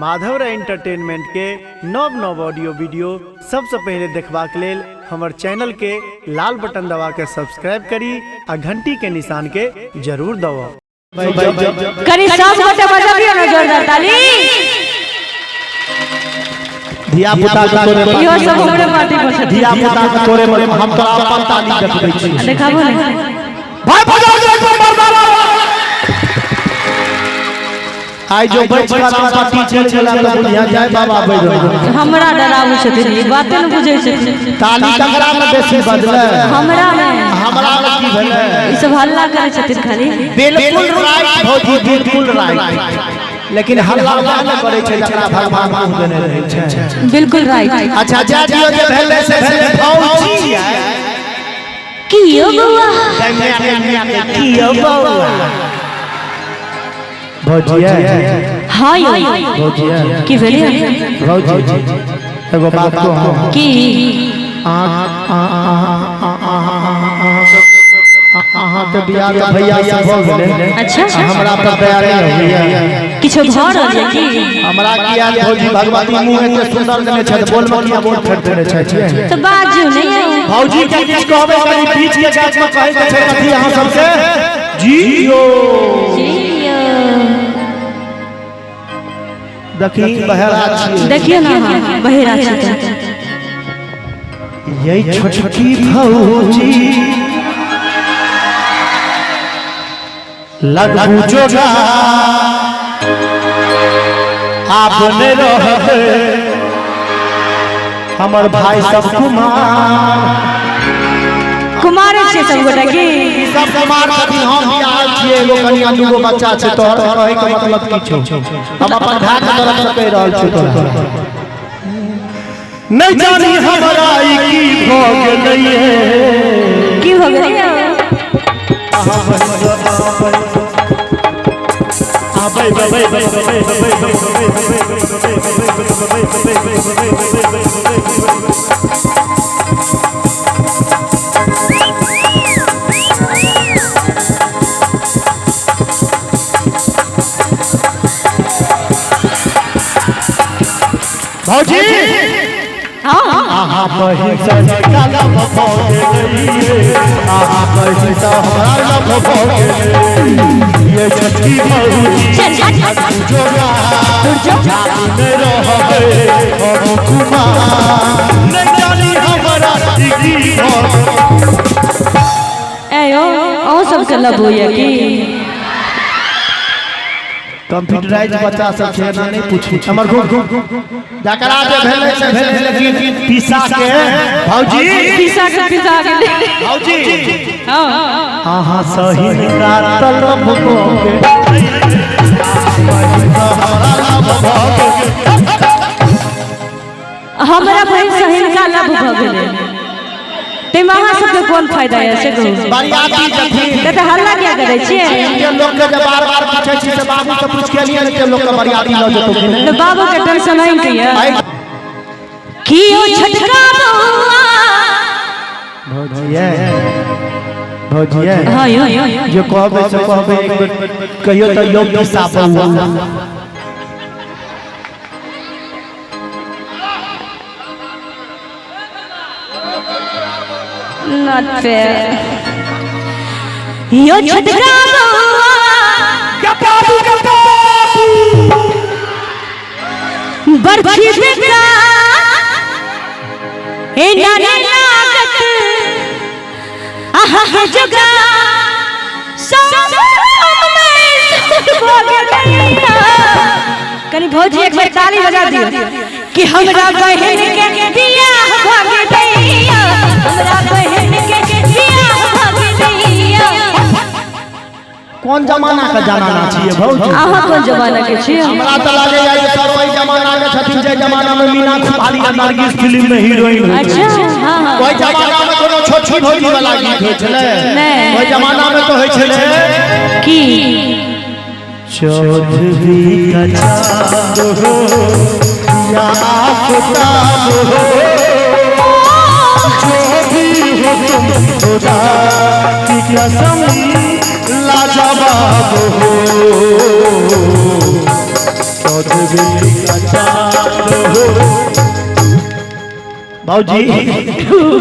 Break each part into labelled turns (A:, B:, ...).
A: Madhav Rai entertainment के नव नव ऑडियो वीडियो सबसे पहले देखबाक लेल हमर चैनल के लाल बटन दबा के सब्सक्राइब करी आ घंटी के निशान के जरूर दबाउ।
B: कनी सब गोटे बजबियौ ने जोरदार ताली।
C: धिया पुता के तोरे
B: इहो सब हमरे पार्टी पर छथिन।
C: धिया पुता के तोरे में हम तोरा अपन ताली देखबै छी।
B: देखाबो ने।
C: भाई बजाओ जो एकदम मर्दाना। आइ जो बच कर पार्टी चल गेला त बुझिया जाय बाबा बैठ।
B: हमरा डराबै छथिन, ई बाते ने बुझै छथिन।
C: ताली ककरा में बेसी बजले?
B: हमरा मे।
C: हमरा में की भेलै?
B: ई सब हल्ला करै छथिन खाली।
C: बिल्कुल राइट भौजी, बिल्कुल राइट, लेकिन हल्ला नहि करै छै जकरा भगवान मुँह देने रहै छै।
B: बिल्कुल राइट।
C: अच्छा जा दियौ, जे भेलै से भेलै। भौजी
B: की यौ बौआ?
C: की यौ बौआ? भौजी,
B: हाँ यौ।
C: भौजी,
B: की भेलै?
C: भौजी, एगो बात कहू?
B: की?
C: अहाँके बियाह तऽ भैया से भऽ गेलै।
B: अच्छा।
C: हमरा पर दया नहि होइया?
B: किछो भऽ रहल यऽ की?
C: हमरा किया भौजी, भगवती मुँह एते सुंदर देने छथि, बोल में किया बोल फेट देने छथि?
B: तऽ बाजू ने यौ।
C: भौजी के किछु कहबै, कनि बीच के गाछ में कहै के छै कथी अहाँ सबके? जियो।
B: जियो।
C: देखी, बहेरा छियै।
B: देखियौ ने अहाँ, बहेरा छी तऽ।
C: यही छोटकी भौजी लगू जोगा आपने रहबे हमर भाई सब कुमार।
B: कुमारे छियै सब गोटा की?
C: सब कुमार छथिन, हम बियाहल छियै, एगो कनिया दूगो बच्चा छै। तोहर कहै के मतलब की छौ? हम अपन भाय के तरफ से कहि रहल छियौ तोरा। नहि जानी हमरा ई की भऽ गेलैये।
B: की भऽ गेलै यौ?
C: भौजी।
B: हाँ।
C: अहाँ बहिन से कलम भऽ गेलैये, अहाँ बहिन से हमरा लभ भऽ गेलै। ये छोटकी भौजी जोगा जाने रहबे हम कुमार, नहि जानी हमरा ई की भऽ
B: ए यौ, अहूँ सबके लव होइया की?
C: कंप्यूटराइज बच्चा सब छै, एना नहि पूछू। हमर घुम जकरा जे भेलै से भेलै, लेकिन पीसा के भौजी।
B: पीसा के पीसा गेलै।
C: भौजी।
B: हाँ।
C: अहाँ सही का तलब भऽ गेल।
B: हमरा बहिन से हिनका लव भऽ गेलै, ताहिमे अहाँ सबके कोन फायदा यऽ से कहू?
C: बरियाती जथिन।
B: तऽ हल्ला किया करै छियै?
C: के लोक के जे बार बार पूछै छी से बाबू से पूछ के एलियै ने, के लोक के बरियाती लऽ जेतौ कि नहि?
B: तऽ बाबू के टेंशन अहींके यऽ। की यौ छोटका बौआ?
C: भौजिये, भौजिये।
B: हाँ यौ।
C: जे कहबै से कहबै, एक बेर कहियो तऽ यौ पीसा बौआ।
B: Not fair. यौ छोटका बौआ, बरछी बेटा ए नानी लागत अहाँ के जोगा कनी। भौजी, एक बेर ताली बजा दियौ कि हमरा बहिन के बियाह भऽ गेलैया, हमरा बहिन के बियाह भऽ गेलैया।
C: कोन जमाना के जमाना छियै भौजी?
B: अहाँ कोन जमाना के छियै?
C: हमरा तऽ लागैया जे सर ओहि जमाना के छथिन जे जमाना में मीना कुमारी आ नरगिस फिल्म में हीरोइन होइत
B: अच्छा।
C: छलै।
B: हाँ।
C: ओहि जमाना में कोनो छोटकी भौजी वाला गीत होइ छलै?
B: नहि।
C: ओहि जमाना में तऽ होइ छलै
B: की?
C: चौधरी का चाँद हो या आफताब हो, जो भी हो तुम, खुदा की कसम लाजवाब हो। दऽ देबै अचार हो। बाबूजी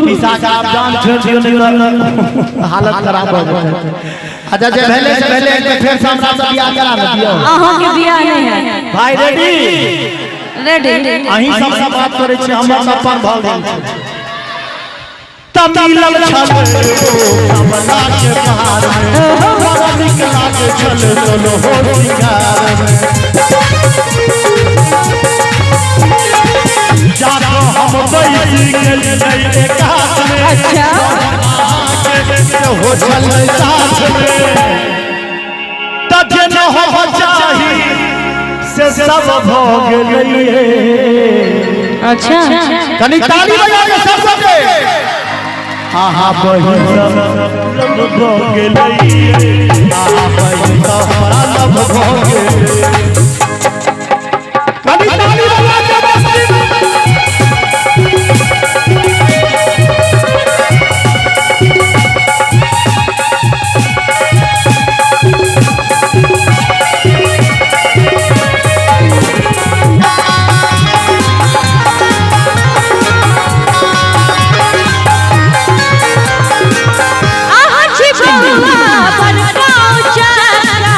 C: पिसा के आप जान छोड़ दियो, नहीं तो हालत खराब हो जाए। अच्छा जे भेले से भेले, एक बेर फेर से हमरा से बियाह करा ने दियो।
B: अहाँ के बियाह नहीं है।
C: भाई रेडी?
B: रेडी।
C: अहीं सबसँ बात करै छी, हमर अपन भऽ गेल छै। तमिलल छल कमला के बहार में, बड़ा नीक लागे छल चलो हो सिंगार में। जाको हम बैसी गेल एकात में।
B: अच्छा।
C: के हो छल साथ में, तब न हो चाही से सब भऽ गेलै।
B: अच्छा।
C: कनी ताली बजा के सब गोटे। आहा बहिन सब लव भऽ गेलै, आहा बहिन सब हमरा लव भऽ गेलै। कनी ताली बजा के मस्ती।
B: अहाँ छी बौआ बड़का चाचा,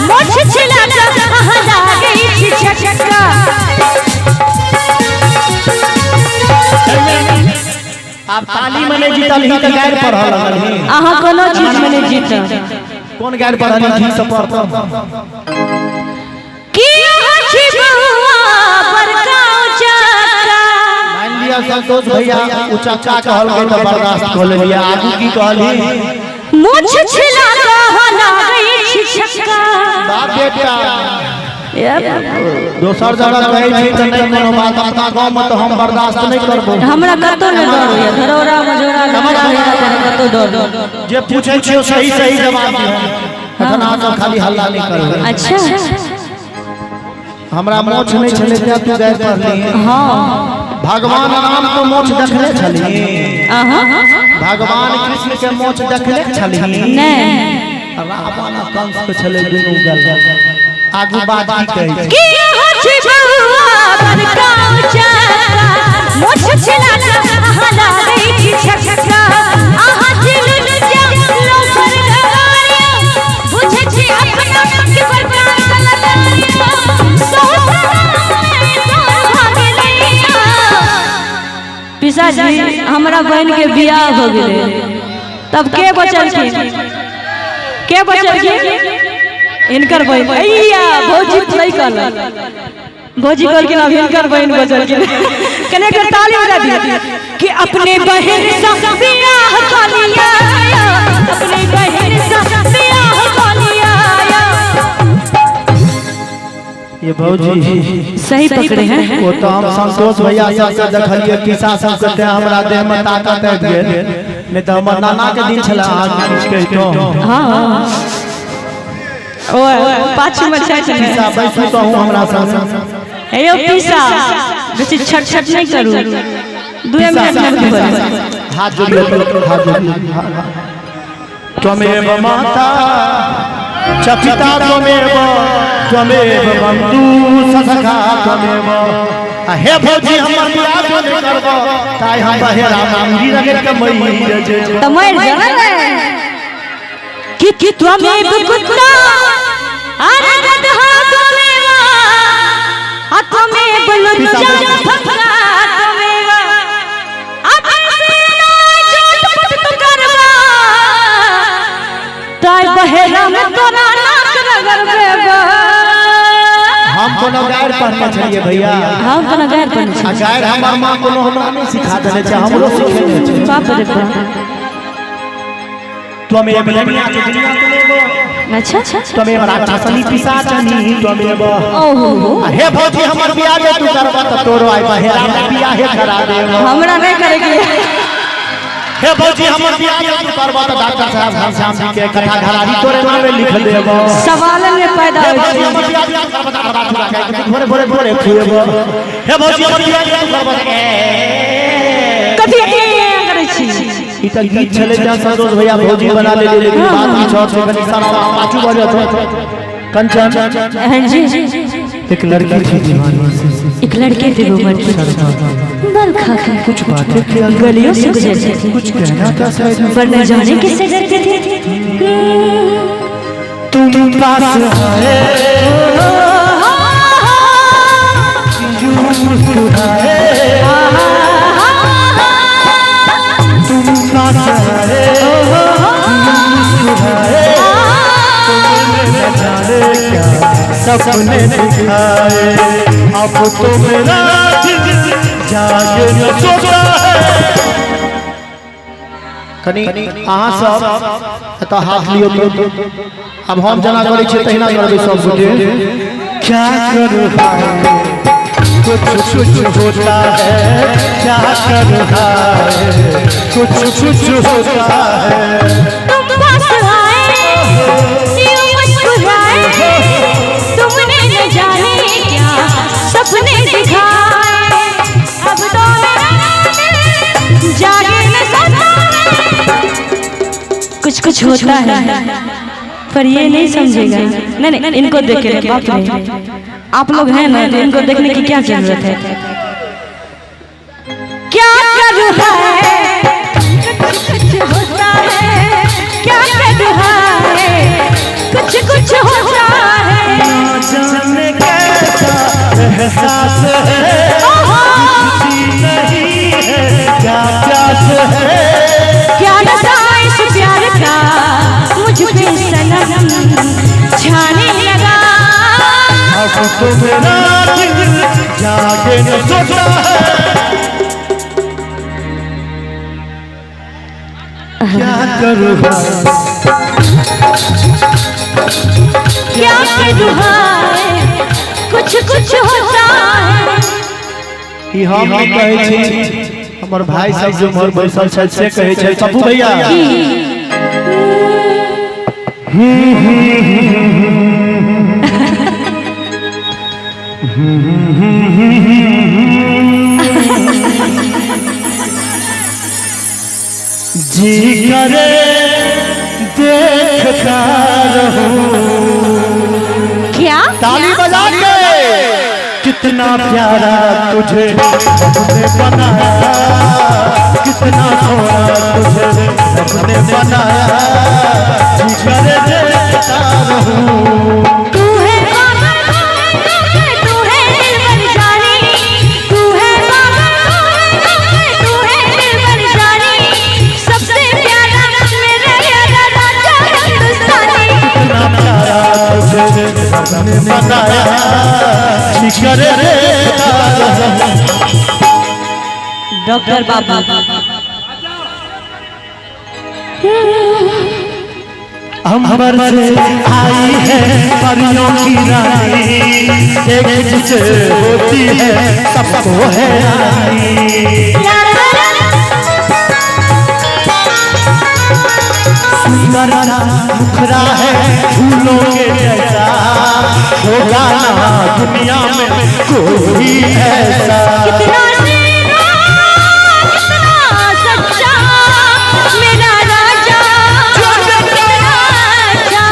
B: मोछ छिला कऽ अहाँ लागै छी छक्का।
C: आब ताली में नहि जीतल ही तऽ गारि पढ़ऽ लगल ही।
B: अहाँ कोनो चीज में नहि जीतब।
C: कोन गारि पढ़ल? ठीक से पढ़तौ।
B: की अहाँ छी बौआ बड़का चाचा।
C: मान लिया संतोष भैया, उचक्का कहलकै तऽ बर्दाश्त कऽ लेलियै, आगू की कहलही?
B: मोछ छिला कऽ अहाँ लागै छी छक्का।
C: बाप बेटा।
B: ए बाबू।
C: दोसर जगह कहै छी तऽ नहि कोनो बात, अपना गाँव में तऽ हम बर्दाश्त नहि करबो।
B: हमरा कतौ नहि डर होइया, धरौरा मझौरा लंका पर कतौ डर नहि।
C: जे पूछै छियौ सही सही जवाब दिहऽ, एखन अहाँ सब खाली हल्ला नहि करबै।
B: अच्छा।
C: हमरा मोछ नहि छलै तें तू गारि पढ़ली।
B: हाँ।
C: भगवान राम के मोछ देखने छलही?
B: अहाँ।
C: भगवान कृष्ण के मोछ देखने छलही?
B: नहि।
C: रावण आ कंस के छलै दुनू गल। आगू बात की कहै छै?
B: की अहाँ छी बौआ बड़का चाचा, मोछ छिला कऽ अहाँ लागै छी छक्का। अहाँ छी लुच्चा लोफर घरारिया, बुझै छी अपना के बड़का कलाकारिया। सौ साल में सौ भऽ गेलैया। पिसाजी, हमरा बहन के बियाह हो गेलै, तब के बचलखिन? के बचलखिन? हिनकर बहन। अय्या भौजी नहीं कहलक, भौजी कहलखिन अब हिनकर बहन बचलखिन। कने एक ताली बजा दिया कि अपने बहन सा बियाह कऽ लिया, अपने बहन सा बियाह कऽ लिया।
C: ये भौजी
B: सही पकड़े हैं।
C: ओ तऽ हम संतोष भैया सबके देखलियै, पीसा सबके, तें हमरा देह में ताकत आबि गेल, नहि तऽ हमर नाना के दिन छलै अहाँके किछु कहितहुँ।
B: हाँ हाँ, ओ पाछू में छै।
C: पीसा, बैसू कहूँ हमरा संग।
B: हे यौ पीसा, बेसी छट छट नहीं करू, 2 मिनट में बोल।
C: हाथ जोड़ियो, हाथ जोड़ियो। त्वमेव माता च पिता त्वमेव, त्वमेव बंधु सखा त्वमेव। आ हे भौजी, हमर बियाह जो नहि करबो ताइ हम बहेरा मांगी रगड़ के मरि जेबो।
B: तो मर जाना रे कि त्वमेव कुत्ता अरे गधा त्वमेव, आ त्वमेव लुच्चा फकरा त्वमेव। अब से ना झूठ पुट तू करबा ताई बहेरा में तोरा नाक रगड़बेबा।
C: हम कोनो गारि पढ़ने छलियै भैया?
B: हम कोनो गारि पढ़ने
C: आ गारि हमर माँ कोनो हमरा नहि सिखा देने छै, हमरो सिखेने छै।
B: बाप रे बाप।
C: त्वमेव दुनिया के दुनिया त्वमेव,
B: अच्छा।
C: त्वमेव राक्षसनी पिशाचनी त्वमेव।
B: ओहो।
C: आ हे भौजी, हमर बियाह जे तू करबा तऽ तोरो आइ बहेरा में बियाहे करा देब।
B: हमरा नहीं करेगी।
C: हे भौजी, हमर बियाह जे तू करबा तऽ डॉक्टर साहब घनश्याम जी के कथा घरारी तोरे नामे लिख देब।
B: सवाल में पैदा
C: हे
B: होइ
C: भौजी,
B: छै।
C: हमर बियाह जे तू करबा तऽ अरबा चूड़ा खाइ के भोरे भोरे भोरे खुएब। हे भौजी, हमर बियाह जे तू करबा तऽ
B: कथी करै छी?
C: ई तऽ गीत छलै जहाँ संतोष भैया भौजी बना लेलियै, लेकिन बात किछु आओर छै। कनि सारा पाछू भऽ जात। कंचन।
B: हाँ जी।
C: एक लड़की थी दीवानी सी,
B: एक लड़के थे वो मरते बल खा खा
C: कुछ बातें किया,
B: गलियों से गुजरते थे,
C: कुछ कहना था शायद,
B: पर न जाने किससे डरते थे।
C: तुम पास आए यूं मुस्कुराए, तुम पास आए यूं मुस्कुराए, तुमने न जाने क्या सपने दिखाए, अब तो मेरा दिल जागे न सोता है। कनी अहाँ सब एतऽ हाथ लियौ तो अब हम जेना करै छियै तहिना करबै सब गोटे। क्या करूँ हाय, कुछ कुछ होता है, क्या करूँ हाय, कुछ कुछ होता है।
B: तुम पास आए यूं मुस्कुराए, तुमने न जाने क्या सपने दिखाए, अब तो मेरा दिल जागे न सोता है। कुछ कुछ होता है पर ये नहीं समझेगा। नहीं नहीं, इनको देख के बाप रे, आप लोग हैं ना तो इनको देखने की क्या जरूरत है। क्या करूँ है, कुछ कुछ होता है, क्या करूँ है, कुछ कुछ होता है।
C: जाने कैसा एहसास है, दिखती नहीं है क्या प्यास है,
B: क्या नशा इस प्यार का मुझ पे सनम छाने लगा,
C: अब तो मेरा दिल जागे न सोता है। क्या करूँ हाय,
B: क्या करूँ हाय, कुछ कुछ होता है।
C: ई हम नहीं कहै छी, हमर भाई सब जो मोर बैसल छै से कहै छै। पप्पू भैया जी करे देखता रहूं,
B: क्या
C: ताली बजा के, कितना प्यारा तुझे रब ने बनाया, कितना सोना तुझे रब ने बनाया, जी करे देखता रहूं।
B: तू है पागल, तू है दिलबर जानी, तू है पागल, तू है दिलबर जानी, सबसे प्यारा मेरा प्यारा राजा हिंदुस्तानी।
C: कितना प्यारा तुझे रब ने बनाया, जी करे देखता रहूं।
B: डॉक्टर बाबू
C: अंबर से आई है परियों की रानी, एक जिसे होती है सबको है रानी। सुंदर मुखरा है फूलों के जैसा, होगा ना दुनिया में कोई ऐसा।
B: कितना सीधा, कितना सच्चा मेरा राजा, कितना अच्छा,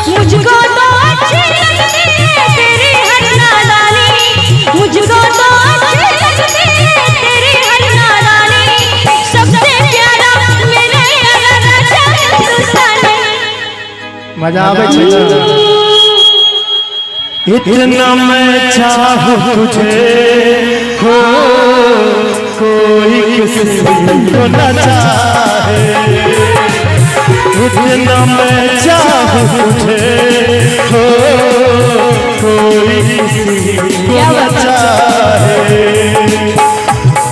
B: मुझको तो अच्छी लगती है तेरी हर नादानी, मुझको तो अच्छी लगती है तेरी हर नादानी, सबसे प्यारा मेरा प्यारा राजा हिंदुस्तानी।
C: मजा आवे छै। इतना मैं चाहूं तुझे हो, कोई किसी को न चाहे, इतना मैं चाहूं तुझे हो, कोई किसी को न चाहे।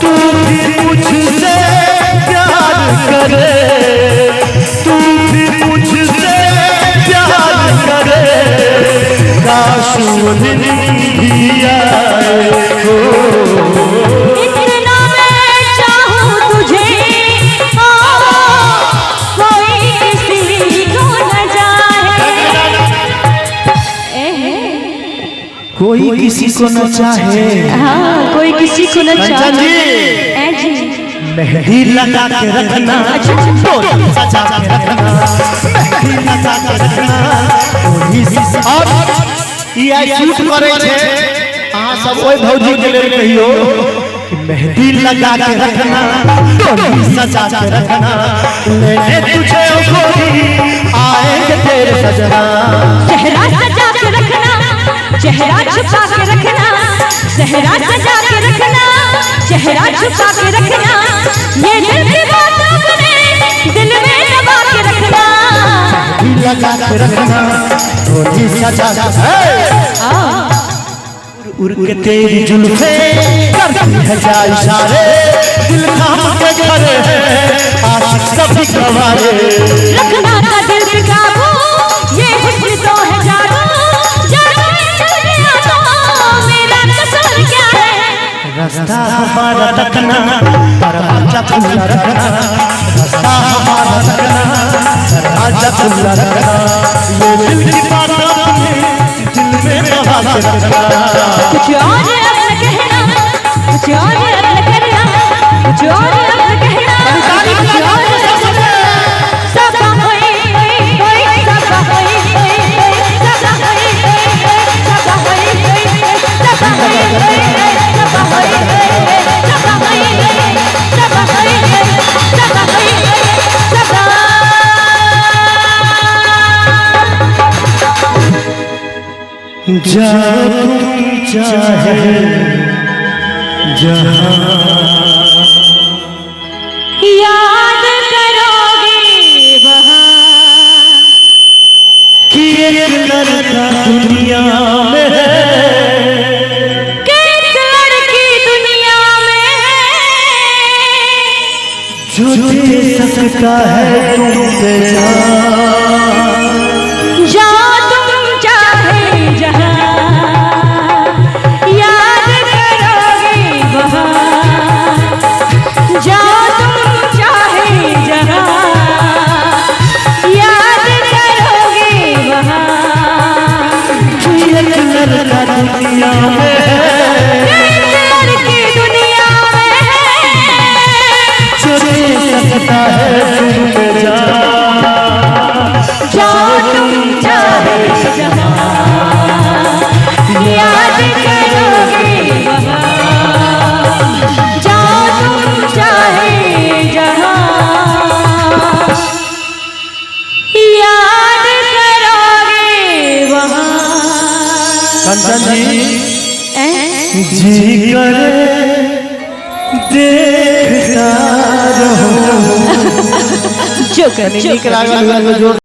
C: तू भी मुझसे प्यार करे, तू भी मुझसे प्यार करे, काश वो दिन भी आए हो।
B: इतना मैं चाहूं तुझे ओ, कोई किसी को न चाहे,
C: कोई किसी को न चाहे,
B: हाँ कोई किसी को न
C: कंचन
B: चाहे।
C: जी
B: ए जी
C: मेहंदी लगा के रखना, डोली सजा के रखना, मेहंदी लगा के रखना, डोली और ई आई शूट करै छै। अहाँ सब ओहि भौजी के लेल कहियो कि मेहंदी लगा के रखना, डोली सजा के रखना, लेने तुझे ओ गोरी आएंगे तेरे सजना।
B: चेहरा सजा के रखना, चेहरा छुपा के रखना, चेहरा सजा के रखना, चेहरा छुपा के रखना, ये दिल की बात अपने दिल में दबा के रखना।
C: मेहंदी लगा के रखना, डोली सजा के। उड़ के तेरी जुल्फे करती है क्या इशारे, दिल थाम के खड़े हैं आशिक सभी गवारे।
B: रखना था दिल पे काबू, ये हुस्न तो है जादू, जादू में चल गया तो मेरा कसूर क्या है।
C: रास्ता हमारा तकना, दरवाजा खुला रखना, रास्ता हमारा तकना, दरवाजा खुला रखना, ये दिल की बात अपने दिल में दबा के रखना।
B: कुछ और अब न कहना, कुछ और अब न करना, कुछ और अब न कहना, कुछ और अब न करना। सबा होई होई सबा होई होई सबा होई होई सबा होई होई सबा होई होई सबा होई होई सबा होई होई सबा होई होई सबा होई होई सबा।
C: जाओ तुम चाहे जहां,
B: याद करोगे वहाँ
C: कि एक लड़का दुनिया में है,
B: कि एक लड़की दुनिया में है,
C: जो दे सकता है तुम पे जान।
B: जाओ तुम चाहे जहाँ, याद करोगे वहाँ, जाओ तुम चाहे जहाँ, याद करोगे वहाँ,
C: कि एक लड़का दुनिया में है,
B: एक लड़की दुनिया में है,
C: जो दे सकता है तुम पे जान।
B: जाओ तुम चाहे जहाँ, याद करोगे वहाँ, जाओ तुम चाहे जहाँ, याद करोगे वहाँ।
C: कंचन जी जी करे देखता रहूं।
B: जो कर
A: नीक लागल जोर।